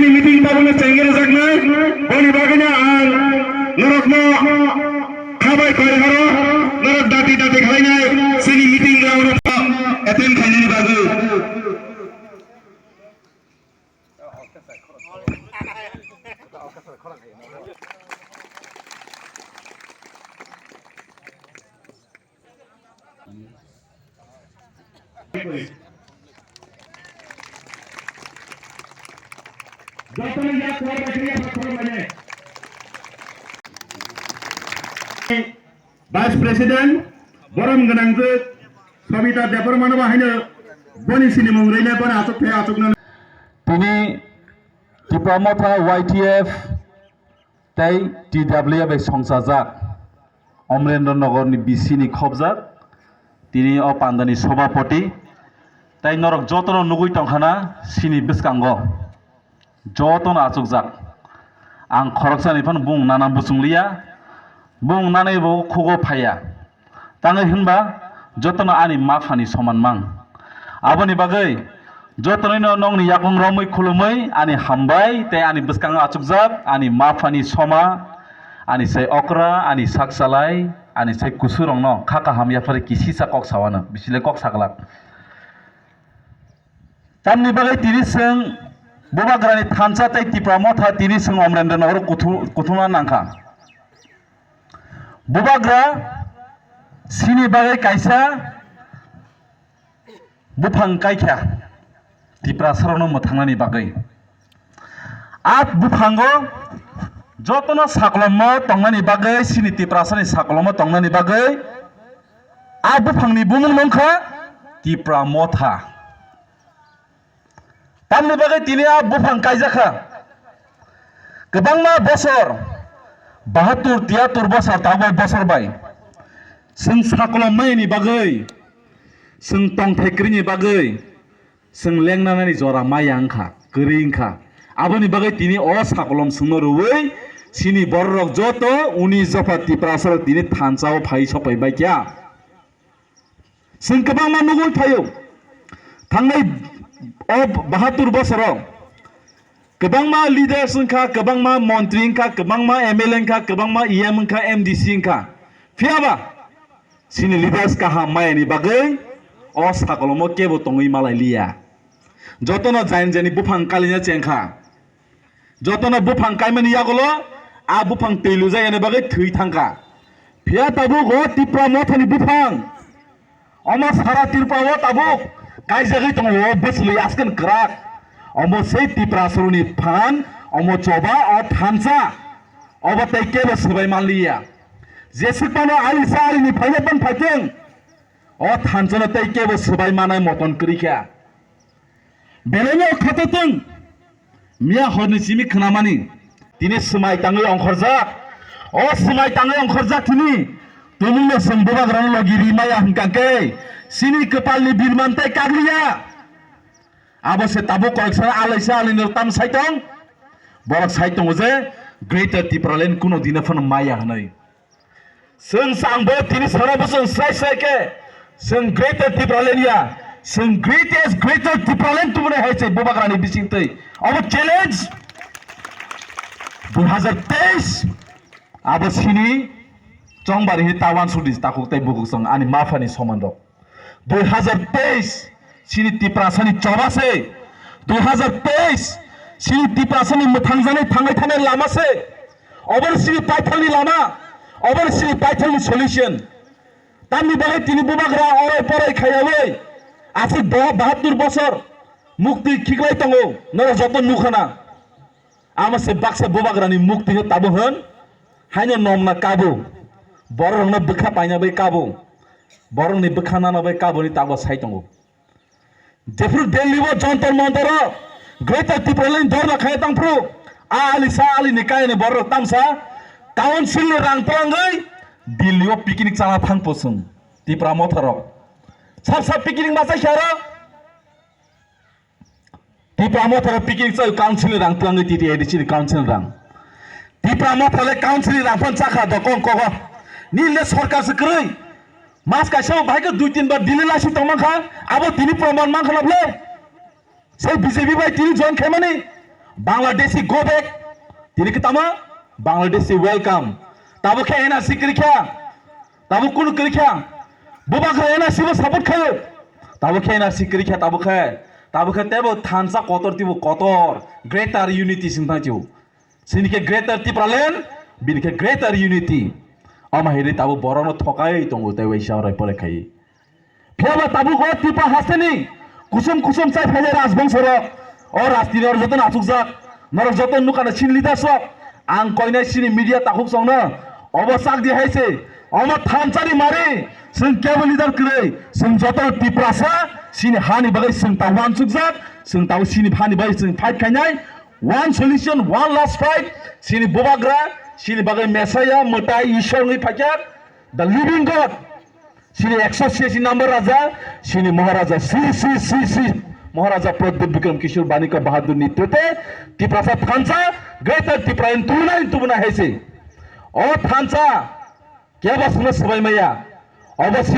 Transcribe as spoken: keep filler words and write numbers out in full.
Meeting tabukno chengwi rwjaknai, boni bagwino ang norokno khabai kori horo, norok dati dati khlainai, chini meeting ground attend khlainani bagwi. Vice President, borom gwnang twk Sobita Debbarma no bo haino boni sinimung rwina bono achuk phai achukno. Tini Tipra Motha Y T F tei T W F bai songchajak Omrendra Nogor ni B C ni khobjak, tini o pandani sobhapoti, tei norok jotono nugwi tongkhana chini bwskango jotono achukjak. Ang khoroksani phano bung nana buchungliya, bung nanai bo khugo phaiya. Tangwi hwnba jotono ani maphani soman mang. Aboni bagwi jotonoino nongni yakung romwi khulumwi ani hambai tei ani bwskango achukjak ani maphani soma, ani sai okra, ani sak chalai, ani sai kusurokno kha kaham yapharwi kisisa kok sawano, bisile kok saglak. Tamni bagwi tini chwng Bubagrani thansa tei Tipra Motha tini chwng Omrendra Nogoro kuthu-, kuthumna nangkha. Bubagra chini bagwi kaisa buphang kaikha Tiprasarokno mwthangnani bagwi. A buphango jotono sakolomno tongnani bagwi, chini Tiprasani sakolomno tongnani bagwi a buphangni bumung wngkha Tipra Motha. Tamni bagwi tini a buphang kaijakha. Kwbangma bosor, bahatur tiyatur bosor, tabuk bosor bai chwng sakolom mayani bagwi, chwng tongthai kwrwini bagwi, chwng lengnanani jora maya wngkha, kwrwi wngkha. Aboni bagwi tini o sakolom chwngno rwui chini bororok joto uni jopha Tiprasarok tini thansa o phai sopai baikha. Chwng kwbangma nugwi phaio. Thangnai o bahatur bosoro kwbangma leaders wngkha, kwbangma montri wngkha, kwbangma M L A wngkha, kwbangma E M wngkha, M D C wngkha. Phiyaba chini leaders kaham mayani bagwi o sakolomo kebo tongwi malai liya. Jotono jaini jaini buphang kalina chengkha. Jotono buphang kaimani yagulo a buphang twi lujakya ni bagwi thwi thangkha. Phiya tabuk o Tipra Mothani buphang. Omo sara Tripura o tabuk kaijagwi tongo o bwswlwi aswkn kwrak. Omo sei Tipra soroni phan, omo choba o thansa. Obo tei kebo swbai manliya. Jeswk phano alisa alini phaino ban phaithwng. O thansano tei kebo swbai manai moton kwrwi kha. Belai no khato tong. Miya horni simi khnamani. Tini swmai tangwi ongkhorjak. O swmai tangwi ongkhorjak tini. Tumungno chwng bubagrano logi ri maya hwnkha khe, chini kwpalni birman tei kagliya. Abo se tabuk koyeksa alaisa alino tam sai tong. Borok sai tongo je Greater Tipraland kuno dina phano maya hwnwi. Chwng changbo tini sana bwswng srai srai khe chwng Greater Tipraland ya, chwng greatest Greater Tipraland tubunai hai se bubagrani bisingtwi. Abo challenge dui hazar teis abo sini chongbari hi tawan sudi takhuk tei bukhuk chwng ani maphani soman rok. Dui hazar teis sini Tiprasani choba se. Dui hazar teis sini Tiprasani mwthangjaknai thangwi thanai lama se. Obor sini paithalni lama, obor sini paithalni solution. Tamni bagwi tini bubagra orai porai khaiyawi aswk bo bahatur bosor mukti khiklai tongo, norok joto nukhana. Ama se baksa bubagrani mukti no tabo hwn, haino nomna kabo, borokno bwkha paina bai kabo, borokni bwkha nana bai kaboni tago sai tongo. Jephru Delhi o Jantar Mantar o Greater Tipraland dhorna khai tangphru, a ali sa ali ni kayani borok tamsa council ni rang twlangwi Delhi o picnic chana thangpo chwng Tipra Motha rok. Sab sab picnic ma chai kha rok. Tipra Motha rok picnic chai council ni rang twlangwi T T A D C ni council ni rang. Tipra Motha le council ni rang phan chakha dokong kogo. Ni le sorkar se kwrwi. Mas kaisa bo bahai khe dui tin bar Delhi laisi tongma kha, abo tini proman man kha le. Sei B J P bai tini join khaimani. Bangladeshi go back. Tini khe tamo? Bangladeshi welcome. Tabo khe N R C kwrwi kha. Tabo kunu kwrwi kha. Bubagra N R C bo support khayo. Tabo khe N R C kwrwi kha tabo khe. Tabo khe tebo thansa kotor tibo kotor. Greater unity sing thang tio. Sini khe Greater Tipraland, bini khe Greater Unity. Ama hiri tabo borokno thokai tongo tei waisa orai pore khai. Phiyaba tabuk o Tripura hasteni kusum kusum chai phailai rajbongso rok. O rajniti rok jotono achukjak. Norok joto nukha na chini leaders rok. Ang koinai chini media takhuk songno obo sak di hai se. Omo thansa ni mari chwng kebo leader kwrwi. Chwng joto Tiprasa chini hani bagwi chwng ta uansukjak. Chwng ta chini hani bagwi chwng fight khainai. One solution, one last fight. Chini bubagra, chini bagwi Messiah, mwtai Ishwar wngwi phaikha. The living God. Chini ekso siyasi number raja, chini Maharaja Sri Sri Sri Sri Maharaja Pradyut Bikram Kishore Manikya Bahadur ni tete Tiprasa thansa, Greater Tipraland tubunai tubunai hai se. O thansa kebo sino swbai maya. Obo si